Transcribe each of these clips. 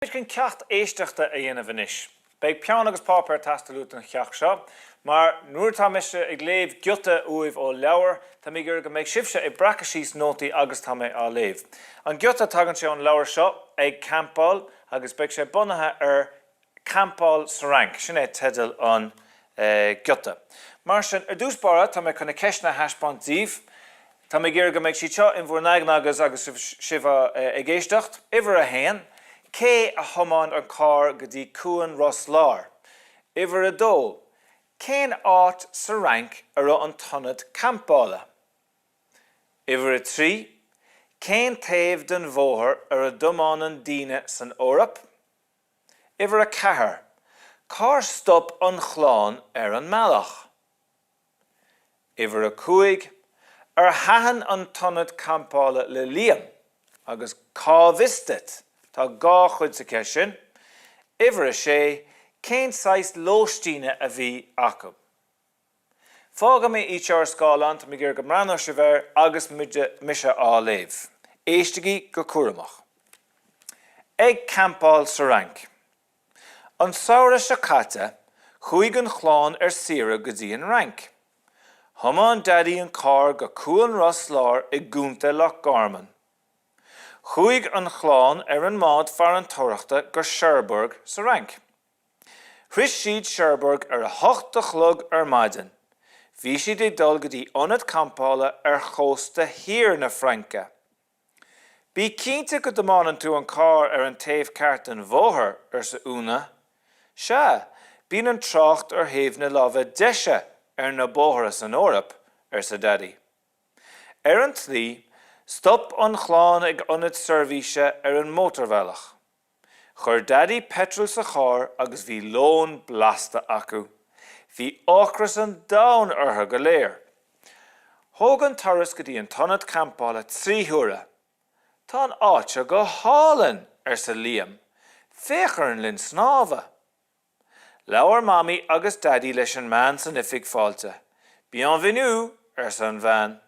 Táimid chun ceacht éisteachta a dhéanamh anois. Beidh peann agus páipéar ag teastáil uait don cheacht seo, mar nuair atá mise ag léamh giota uaibh ó leabhar, tá mé ag iarraidh go mbeidh sibhse ag breacadh síos nótaí agus tá mé á léamh. An giota, tagann sé ón leabhar seo, Ag Campáil, agus beidh sé bunaithe ar Campáil sa Fhrainc, sin é teideal an ghiota. Mar sin, ar dtús báire, tá mé chun na ceisteanna a thaispeáint daoibh. Tá mé ag iarraidh go mbeidh siad seo in bhur n-aigne agus agus sibh ag éisteacht. Uimhir a haon, Cé a thiomáin an carr go dtí Cuan Ros Láir? Uimhir a dó, Cén áit sa Fhrainc a raibh an t-ionad campála? Uimhir a 3, Cén taobh den bhóthar ar a dtiomáineann daoine san Eoraip? Uimhir 4, Cár stop an chlann ar an mbealach? Uimhir 5, Ar thaitin an t-ionad campála le Liam agus cá bhfios duit? Tá dhá chuid sa cheist sin. Uimhir 6, Cén saghas lóistíne a bhí acu? Fágfaidh mé iad seo ar scáileán, tá mé ag iarraidh go mbreathnóidh sibh air agus mise á léamh. Éistigí go cúramach. Ag campáil sa Fhrainc. An samhradh seo caite, chuaigh an chlann ar saoire go dtí an Fhrainc. Thiomáin Daidí an carr go Cuan Ros Láir i gContae Loch Garman. Chuaigh an chlann ar an mbád farantóireachta go Cherbourg sa Fhrainc. Shroich siad Cherbourg ar a hocht a chlog ar maidin. Bhí siad ag dul go dtí ionad campála ar chósta thiar na Fraince. Bí cinnte go dtiomáineann tú an carr ar an taobh ceart den bhóthar, arsa Úna. Sea, bíonn an trácht ar thaobh na láimhe deise ar na bóithre san Eoraip, arsa Daidí. Ar an tslí, stop an chlann ag ionad seirbhíse ar an mótarbhealach. Chuir Daidí peitreal sa charr agus bhí lón blasta acu. Bhí ocras an domhain orthu go léir. Thóg an turas go dtí an t-ionad campála 3 huaire. Tá an áit seo go hálainn! arsa Liam. Féach ar an linn snámha! Labhair Mamaí agus Daidí leis an mbean san oifig fáilte. Bienvenue! arsa an bhean.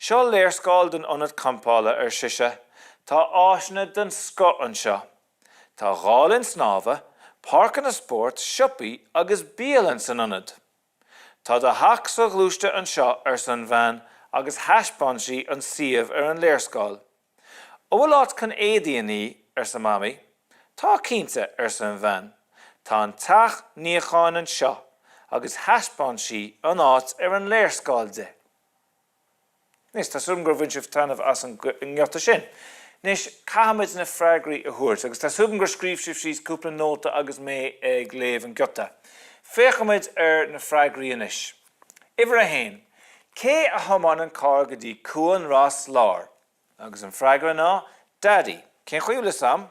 Seo léarscáil den ionad campála, ar sise. Tá áiseanna den scoth anseo. Tá dhá linn snámha, páirceanna spóirt, siopaí agus bialann san ionad. Tá do theach soghluaiste anseo, arsa an bhean agus thaispeáin sí an suíomh ar an léarscáil. An bhfuil áit chun éadaí a ní? arsa Mamaí. Tá cinnte, arsa an bhean. Tá an teach níocháin anseo, agus thaispeáin sí an áit ar an léarscáil di. Anois, tá súil agam gur bhain sibh taitneamh as an ngiota sin. Anois, caithfimid na freagraí a thabhairt, agus tá súil agam gur scríobh sibh síos cúpla nóta agus mé ag léamh an ghiota. Féachfaimid ar na freagraí anois. Uimhir a haon, Cé a thiomáin an carr go dtí Cuan Ros Láir? Agus an freagra ná Daidí. Cén chaoi a bhfuil fhios a'm?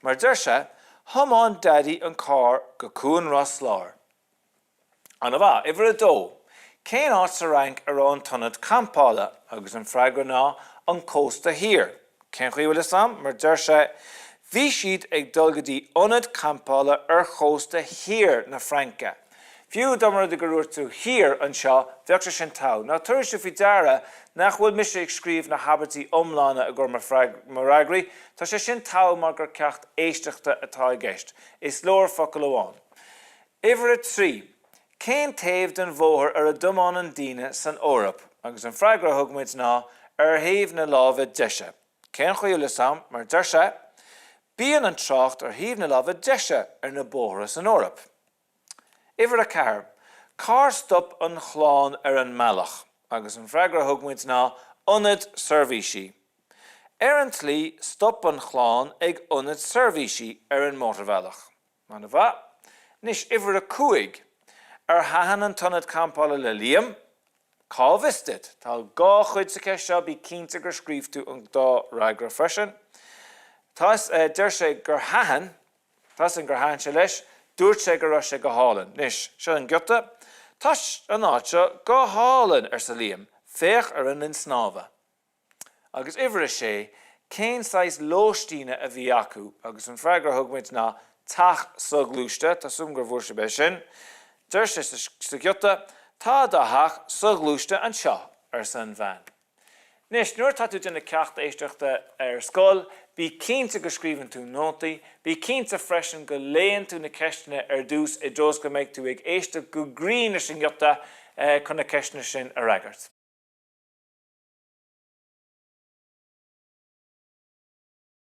Mar deir sé, Thiomáin Daidí an carr go Cuan Ros Láir. Ana mhaith. Uimhir a dó, Cén áit sa Fhrainc a raibh an t-ionad campála? Agus an freagra ná an cósta thiar. Cén chaoi a bhfuil fhios a'm? Mar deir sé, Bhí siad ag dul go dtí ionad campála ar chósta thiar na Fraince. Fiú dá mba rud é gur dhúirt tú thiar anseo, bheadh sé sin togha. Now tabharfaidh sibh faoi deara nach bhfuil mise ag scríobh na habairtí iomlána i gcomhair mo fhreagraí. Tá sé sin togha mar gur ceacht éisteachta atá i gceist. Is leor focal amháin. Uimhir a 3, Cén taobh den bhóthar ar a dtiomáineann daoine san Eoraip? Agus an freagra a thug muid ná ar thaobh na láimhe deise. Cén chaoi a bhfuil fhios a'm? Mar deir sé, Bíonn an trácht ar thaobh na láimhe deise ar na bóithre san Eoraip. Uimhir a 4, Cár stop an chlann ar an mbealach? Agus an freagra a thug muid ná ionad seirbhísí. Ar an tslí, stop an chlann ag ionad seirbhísí ar an mótarbhealach. Ana mhaith. Anois, uimhir a 5, Ar thaitin an t-ionad campála le Liam? Cá bhfios duit? Tá dhá chuid sa cheist seo, bí cinnte gur scríobh tú an dá fhreagra freisin. Tá, deir sé gur thaitin, tá 'fhios a'm gur thaitin sé leis, dúirt sé go raibh sé go hálainn. Anois, seo an giota, Tá an áit seo go hálainn, arsa Liam, féach ar an linn snámha. Agus uimhir a sé, cén saghas lóistíne a bhí acu? Agus an freagra a thug muid ná teach soghluaiste, tá súil agam gur bhfuair sibh é sin. Deir sé sa giota, tá do theach soghluaiste anseo, arsa an bhean. Anois, nuair atá tú ag déanamh ceacht éisteachta ar scoil, bí cinnte go scríobhann tú nótaí, bí cinnte freisin go léann tú na ceisteanna ar dtús i dtreo is go mbeidh tú ag éisteacht go grinn leis an ngiota chun na ceisteanna sin a fhreagairt.